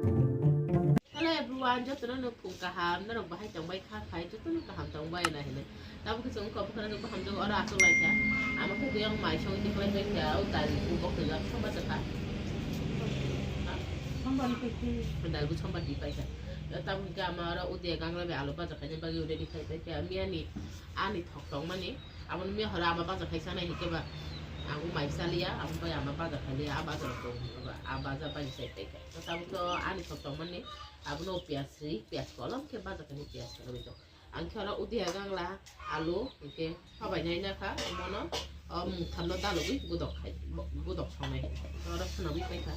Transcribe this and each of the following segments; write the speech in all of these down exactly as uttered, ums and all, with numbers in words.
Hello everyone, jotono no phung kaham, norok bahai tongbai kha khai, jotono kaham tongbai na hinwi. Tabuk khe chwng kok bwkhano jok baham jok oro achuk lai kha. Ama khe yang mai songwi tiklai pai kha, o dal bu bok twi jak sombar jakha. Sombar ni pai khe. Dal bu sombar di pai kha. Tabuk khe ama oro udia gangla bai alu baja khaina bagwi ready khai pai kha. Miyani ani thok tongmani. Abo ni mihoro ama baja khai sanai hinkhe ba. Ang bo mai chaliya, abo bai ama baja khai liya, a baja rok tong hinkhe ba, a baja bai sai tai kha. Tabuk to ani thok tongmani, abono piyaj ri, piyaj kolom khe baja khai piyaj kolom to. Ang khe oro udia gangla, alu, hinkhe sabai nai na kha, omono, o mungthamno dalogwi gudok khai, gudok songnai. Oro swnamwi pai kha.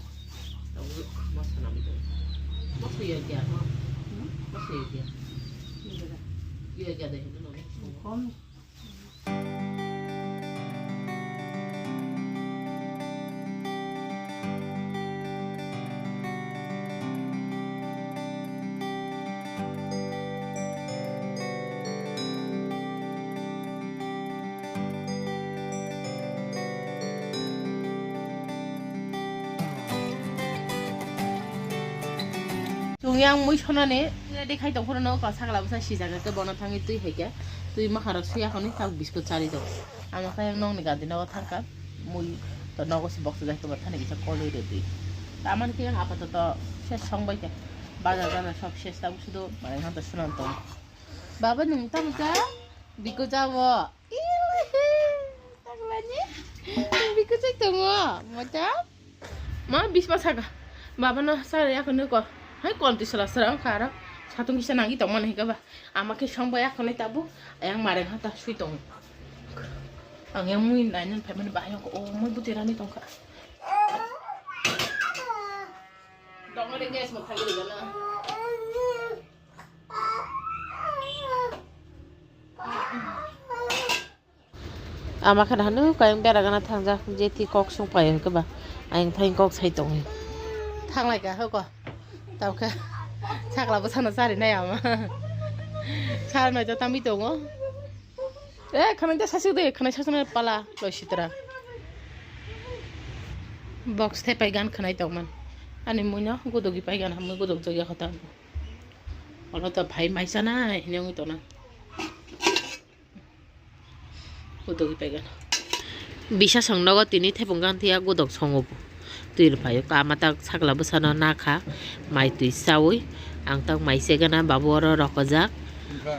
Tabuk mo swnamwi tong. Mo swiya kya mo? Mo swiya kya? Iya kya de hindu no. Chwng yang mui sonani ready khai tong phuru no, sakla bwsa sijak khe bono thangwi twi hai khe twi mwkhang rok swi akhoni tabuk biscuit chari tongo. Ama khe yang nokni gadi nogo thangkha mui to nogo se boksajak khe bo thani kisa kolwi rwdi. Tamani khe yang apatoto ses song bai kha bazar bazar sob ses tabuk sudu manwi hanta swnam tongo. Baba nwng tamo cha? Biko jabo. Ihihi, taklani. Biko chai tongo. Mocha. Ma bisma saka. Baba no sari ako nuko. Hai kon tisla sara ang kara. Satung kisa nangi tong mana hika ba. Ama ke song bai ako nai tabu. Ayang mareng hata sui tong. Ang yang mui nai nan phaimani bahai ko. O mui buti rani tongka. Dongo de gas mo khagiri gana. Ama khe hanu kayang bera gana thangjak, jethi kok sung pai hwnkhe ba ayang thayung kok sai tongo. Thanglai ka hoko. Tawkhe sakla bwsano chari nai ama. Sar nai to tambi tongo. E khwnai ta sasuk de, khwnai sasuk nai pala loi sitra. Box thai pai gan khwnai tongman. Ani muino gudogi pai gan, hamui gudok jagya khota. Ono to phai mai chanai hinwi wngwi tongna. Udogi paigan. Bisa song nogo tini thepung gan thiya gudok songo bo. Twi rwphaio kama tak sakla bwsano nakha mai twi chawi ang tak mai chegana babu oro rokojak.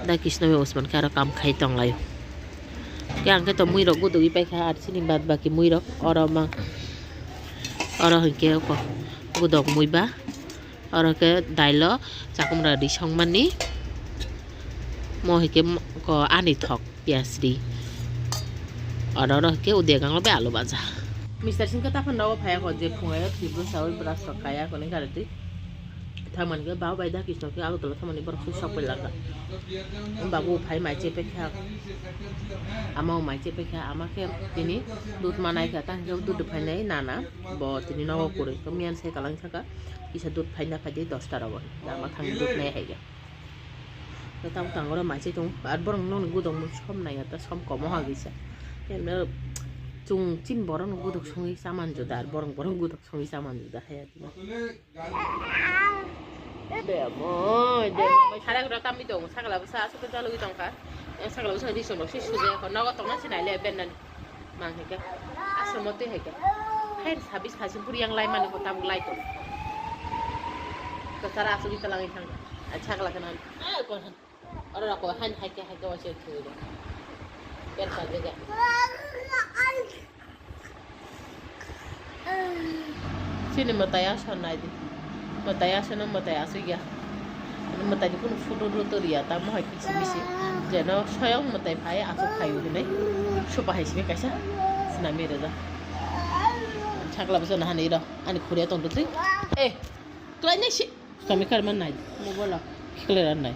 Da Krishna bai Usman khe aro kam khai tonglaio. Khe ang khe to mui rok gudogi paikha ar chini bad baki mui rok oro ma oro hinkhe gudok mui ba. Oro khe dailo chakumra ri songmani. Mo hai khe mo-, ko ani thok piyaj ri. Oro, oro khe udia ganglo bai alu baja. Mister Singh khe taphano nogo phaiya kho je phungaio thwi bwsa oi brush rok kaiya kho ni gari twi. Thangmani khe baba bai da Krishna khe agartala thangmani borok se sok pai laka. Babu phai mai chepai kha. Ama o mai chepai kha, ama khe tini dud manai kha, tang khe dud phainai nana bo tini nogo kwrwi. To miyan se kalang saka. Kisa dud phaina phaidi dosta rogo. Lama thangwi dud nai hai khe. Tamo tang oro mai se tongo. Ar borok nokni gudok mui som nai ya ta som komo ha kisa. Khe no chung chin borok no gudok songwi chaman juda ar borok borok gudok songwi chaman juda hai ya. Demo, demo. Sara gura tambi tongo. Sakla bwsa aswk jalogwi tongkha. Sakla bwsa ri song rok se sujai kho. Nogo tongna sinai le ben nani. Mang hai khe, aswk mo twi hai khe. Hain sabis khaising puri yang lai mani ko tabuk lai tong. Kwchara aswk ita langwi thang. Ai chakla kana. Ai ko han. Oro rok ko han hai khe hai khe waise thwi do. Ker ka de. Chini mwtai aswk nai di. Mwtai aswk no mwtai aswk ya. Mwtai ni kunu photo rw to riya, tamo hai kisi misi. Jeno soyong mwtai phai aswk phai hinwi. Sopa hai simi kaisa. Sinami rwja. Sakla bwsa nahani ro. Ani khuriya tong twi. Eh. Klai nai si. Kami kar man nai. Mo bola. Kikle ran nai.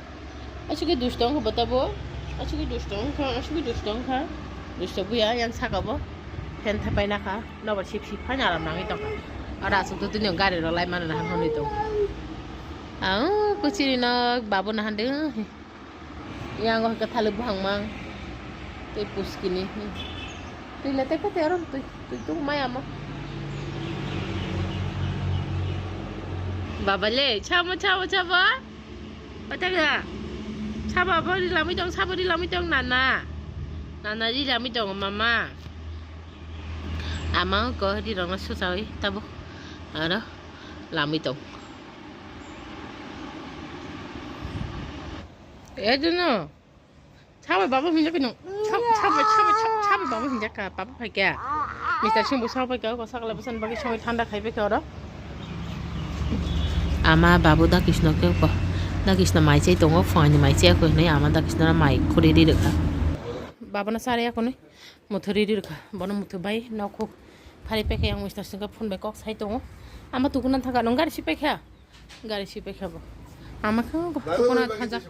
Aswk dusto wngkha bwtabo. Aswk dusto wngkha, aswk dusto wngkha. Dusto buya yang saka bo. Phen thapai nakha. Nobar sip sip phaina aram nangwi tongkha. Aro aswk to tini gari rok lai mano nahan hwnwi tong. Ang kuchiri nok babu nahan de. Yang khe thalik buhang mang. Tei puskini. Twi le tei khe tei aro twi, twi tung maya ma. Baba le, chamo, chamo, chamo. Patagla. Chabo, abo ri lamai tong, chabo ri lamai tong, nana. Nana ri lamai tong, mama. Ama ko ri rong susawi, tabo. Aro, lamai tong. Eh, duno. Sabai baba hinjak nung. Sabai, sabai, sabai, sabai baba hinjak ka, baba phai kya. Mister Singh bo sabai ka, ko sakla bwsani bagwi songwi thanda khai bai ka oro. Ama babu da Krishna ke ko. Da Krishna mai chai tongo, phone ni mai chai ko hinwi ama da Krishna mai khuri ri rwkha. Baba na sari ako ni. Muthu ri ri rwkha. Bono muthu bai nok huk. Phari pai kha yang Mister Singh ka phone bai kok sai tongo. Ama tukuna thaka nung gari si pai kha. Gari si pai kha bo. Ama khe bo tukuna thaja.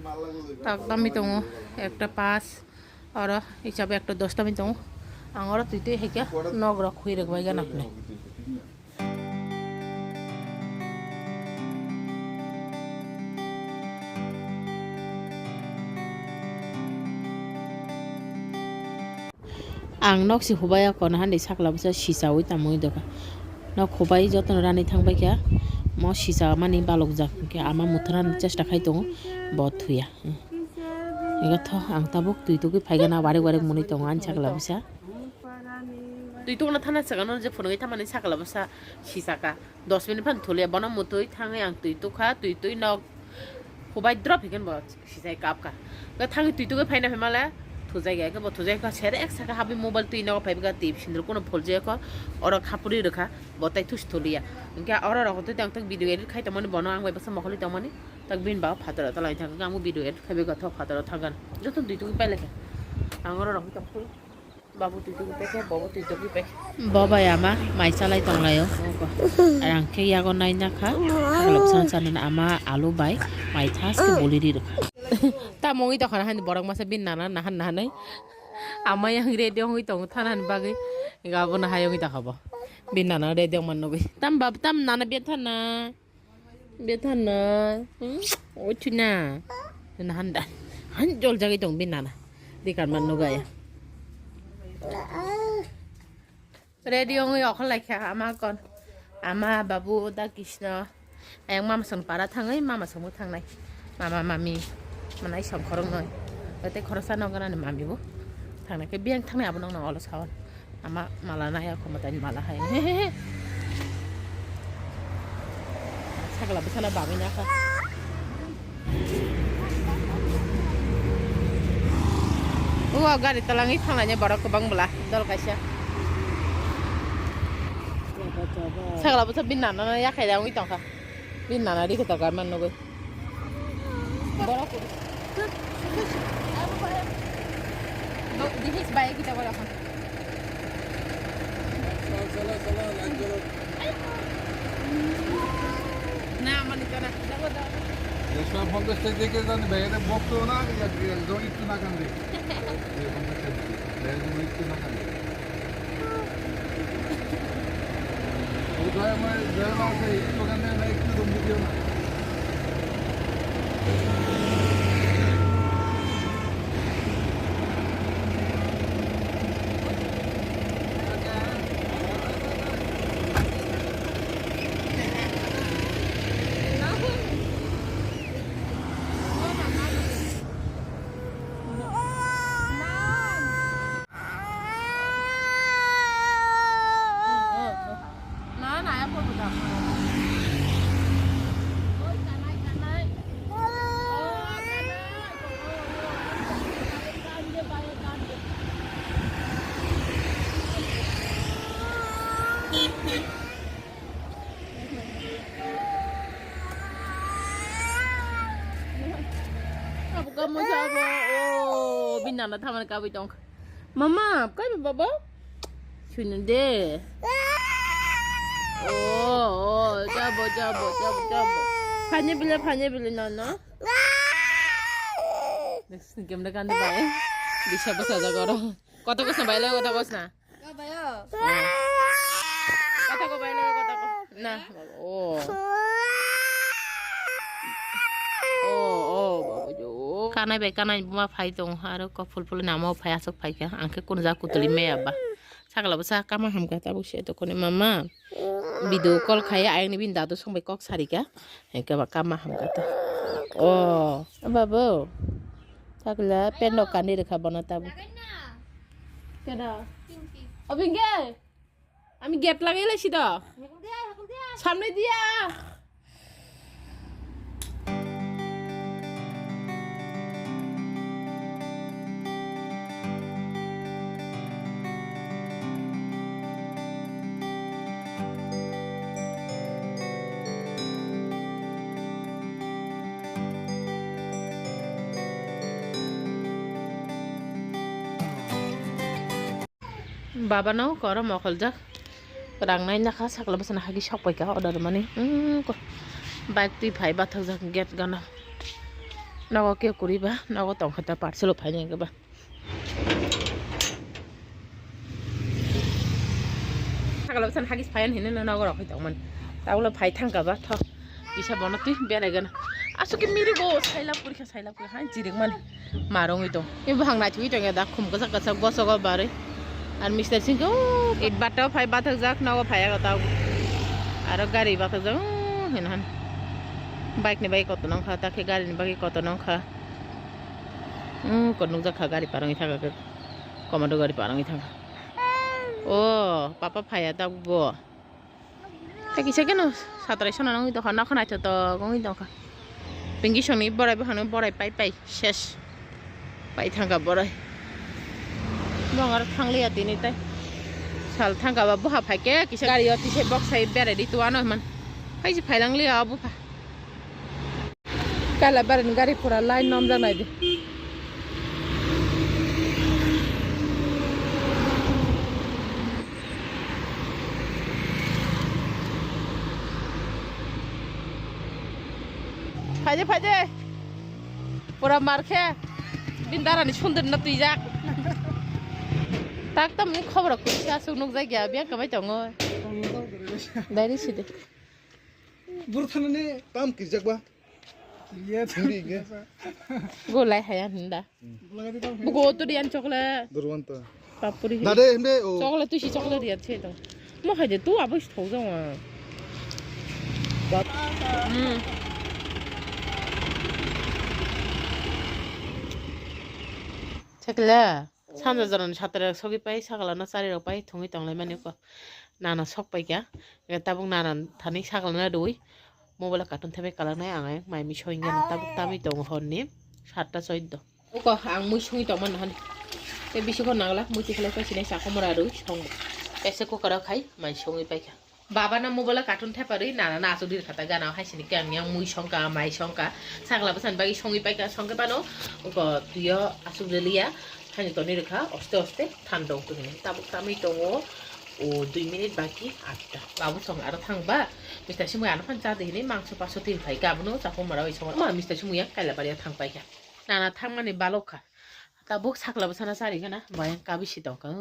Tak dami tongo. Ekta pas. Oro hisabe ekta dos dami tongo. Ang oro twi twi hai khe nok rok khui rwk bai gana hinwi. Ang nok si hubai o kono hani sakla bwsa sisaui tamui doka. Nok hubai jotono rani thangbai kha, mo sisa mani balok jak hwnkhe ama muthurani chesta khai tongo, bo thuya. Ego tho ang tabuk twi tugui phaigana warik warik mwnwi tongo ani sakla bwsa. Twi tugna thana sakano je phunugui thamani sakla bwsa sisaka. Dos minute phan thulia, bono mutwi thangwi ang twi tukha, twi twi nok hubai drop hinkhe bo sisai kapkha. Khe thangwi twi tugwi phaina phaimale thujai kha, khe bo thujai kha, sere ek saka habwi mobile twi nogo phaiba kha, twi sindro kuno pholjak kho, oro khapuri rwkha, bo tai thusi thulia. Hinkhe oro rok twi tang tak video edit khai tongmani, bono ang bai bwsa mokholi tongmani, tak bini ba phataro talai thangkha, ang bo video edit khaibai kha, thok phataro thangkha, joto twi tugwi pailai kha, ang oro rok tong phuru. Babu twi tugwi paikha, bobo twi tugwi paikha. Bo bai ama mai chalai tonglaio. Ang khe yago naina kha. Khagla bwsang chanani ama alu bai mai thaske boli ri rwkha. Tamo wngwi tongkha hani borok masa bini nana nahan nahanai. Ama yang ready wngwi tongo thanani bagwi. Ga abono hai wngwi tongkha bo. Bini nana ready wngmani nugwi. Tam bab tam nana bia thana. Bethana. Hmm? Oichuna. Nahan da. Han jol jagwi tong binana. Dikan man nugaya. Ready ongwi okhol laikha ama kon. Ama babu da Krishna. Ayang mama song para thangwi mama song thangnai. Mama mami. Manai song khoroknoi. Tei khoroksa noknani mami bo. Thangnai khe biyang thangnai abo nokno olo sawan. Ama mala nai ako mwtai mala hai. Sagla bwsano bagwi nakha. O gari talangwi thanglai borok kwbang bwla dol kaisa. Sagla bwsa bini nana yakhai da wngwi tongkha. Bini nana rikhe tongkha man nugwi. Borok. Bo, this is bike kita borok. Chalo, chalo, chalo, line chalo. Na, mani kana. Jago, jago. Ekso ponchas taka diye jani bag eta box to na, ya, ya, ekdom ektu na kande. Ekdom ektu na kande. Abo kamu sabo, oh, bini nana thamani kabui tongkha. Mama, kai baba? Sunu de. Oh, oh, jabo, jabo, jabo, jabo. Phanya bile, phanya bile, no, no. Next game de kandi bai. Bisa basa jaga ro. Koto kosna bai lo, koto kosna. Kotako bai le, kotako. Na, oh. Oh, oh, babu jo. Kanai bai kanai buma phai tong, aro ko phul phul namo phai asok phai kha. Angke kun ja kutuli me abba. Sakla bwsa kama hamka tabuk se to kone mama. Video call khai ayang ni bini dadu song bai kok sarika. Hingke ba kama hamka ta. O, babu. Takla pen rok kani rikha bono tabu. Kena? Obingge? Ami gate lagai laisi do. Samne dia. Baba no koro mokoljak. Rang nai nakha sakla bwsana hagi sok paikha order mani. Hmm, ko-, bike twi phai bathajak gate gana. Nogo ke kuriba, nogo tongkha ta parcel phai nai ba. Sakla bwsana hagi phai hinwi nogo rok tongmani. Tablo phai thangka ba tho. Kisa bono twi berai gana. Asuk ke miri go sailap kurikha. Sailak hai jirik mani marongwi tong. Ibo hang naithogwi tong ya da khum kwchak kwchak bosogo barwi. Ar mister singke o it batta phai bathakjak nogo phai aga tao. Aro gari bathakjak o hino han. Bike ni bai koto nangkha takhe gari ni bagwi koto nangkha. Um ko nukjak kha gari parongwi thangkha khe. Komando gari parongwi thangkha. O papa phai ya da bo. Tei kisa keno satrai sona nangwi tongkha, nokha naithotok wngwi tongkha. Pinki songni borai buphangni borai pai pai ses. Pai thangkha borai. Bong aro thangliya tini tei. Sal thangkha ba buha phaikhe kisa gari o tise bok sai berai di tuano hwnman. Haisi phailangliya o bupha. Kailabari ni gari pura line nomjak nai di. Phaide, phaide. Pura mar khe. Bini dara ni sundor no twijak. Tak tamni khobor kisa asuk nukjak ya, biyang kwbai tongo. Dai ri sidi. Buru thanani tam kirjak ba. Iya, Hindi ke? Go lai haya hinda. Hmm. Bugo tu diyan chocolate. Durwanta. Papuri. Nade hinde o. Chocolate tu si chocolate diyan che to. Mo hai de tu abo si thok jong a. Hmm. Chekla. Sanja jorani satrai rok sogwi pai, sakala no chari rok pai thwngwi tong lai mani kho. Nana sok pai kha. Tabuk nana thani sakala no rwi. Mobile o cartoon thepai kalangnai ang ayang mai mui soi wngya tabuk tamwi tongo horni satta choddo. Uko ang mui songwi tongmani hani. Tei bisingo nangla mui tikhlai paisini chakhumra rwi song. Kaisa cooker o khai mai songwi paikha. Baba no mobile o cartoon thepa rwi nana no aswk rikha ta gana o haisini khe ang yang mui songkha mai songkha sakla bwsani bagwi songwi paikha songkhe phano uko twi o aswk rwliya. Hani tonwi rwkha, oste oste than tong tong hinwi. Tabuk tamwi tongo, o, dui minute baki atta. Babu song aro thang ba, Mister Simui ano phan cha di hinwi mangso paso tin phai kha, abono chapung mara bai songo. Ma, Mister Simui yang kaila bari thang pai kha. Nana thangmani balok kha. Tabuk sakla bwsana chari gana, bayang kabi si tong kha.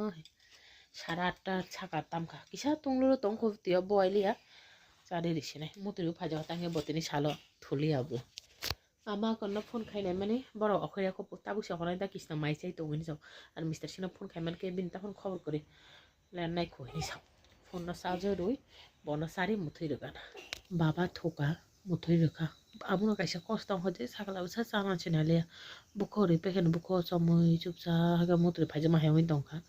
Sara atta saka tam kha. Kisa tunglo tong kho twi o bowai liya. Chari risi nai. Mutri bo phai jaga tang khe botini salo thuli abo. Ama kono phone khainai mani borok okhorya kho tabuk se okhornai da kisna mai chai tongwi ni jok. Ar Mister Sino phone khai mankhe bini ta phone khobor kwrwi lennai kho hinwi sa. Phone no charge rwi bono chari muthwi rwgana. Baba thoka muthwi rwkha. Abono kaisa kosto wngkha je sakla bwsa chana sinaliya. Bukho rwi paikhe bukho chomwi chupsa haikhe muthwi phaijakma hai wngwi tongkha.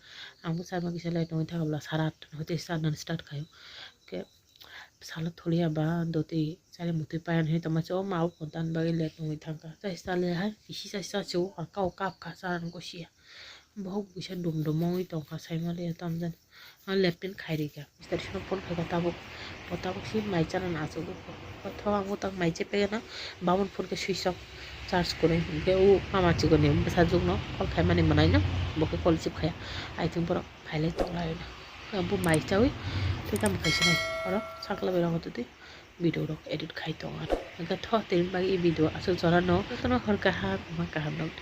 Ang bwsa ma kisa light wngwi thangkha bwla sara atta hoite charnani start khaio. Khe salo tholiya ba dotwi chari mutwi payan hinwi tongma se o ma o phone tan bagwi late wngwi thangkha. Chai chale hai kisi chai cha se o ang kha o kap kha cha ang kosiya. Bohok buisa dum dum wngwi tongkha saimaliya tamjani. Ang late pin khai rikha. Mister Sino phone khaikha tabuk. O tabuk se mai chana achugwi kho. O tho ang o tak mai chepegena bamon phone khe switch off charge kwrwi. Hinkhe o mama chikoni bwsajwkno call khaimani mwnaino bo khe call receive khaiya. I think borok phailai tonglaina. Bo mai chawi tei tamo kaisinai. Oro sakla berang twi video rok edit khai tongo. Hingkhe tho tini bagwi video aswk jorano jotono hor kaham ma kaham rok.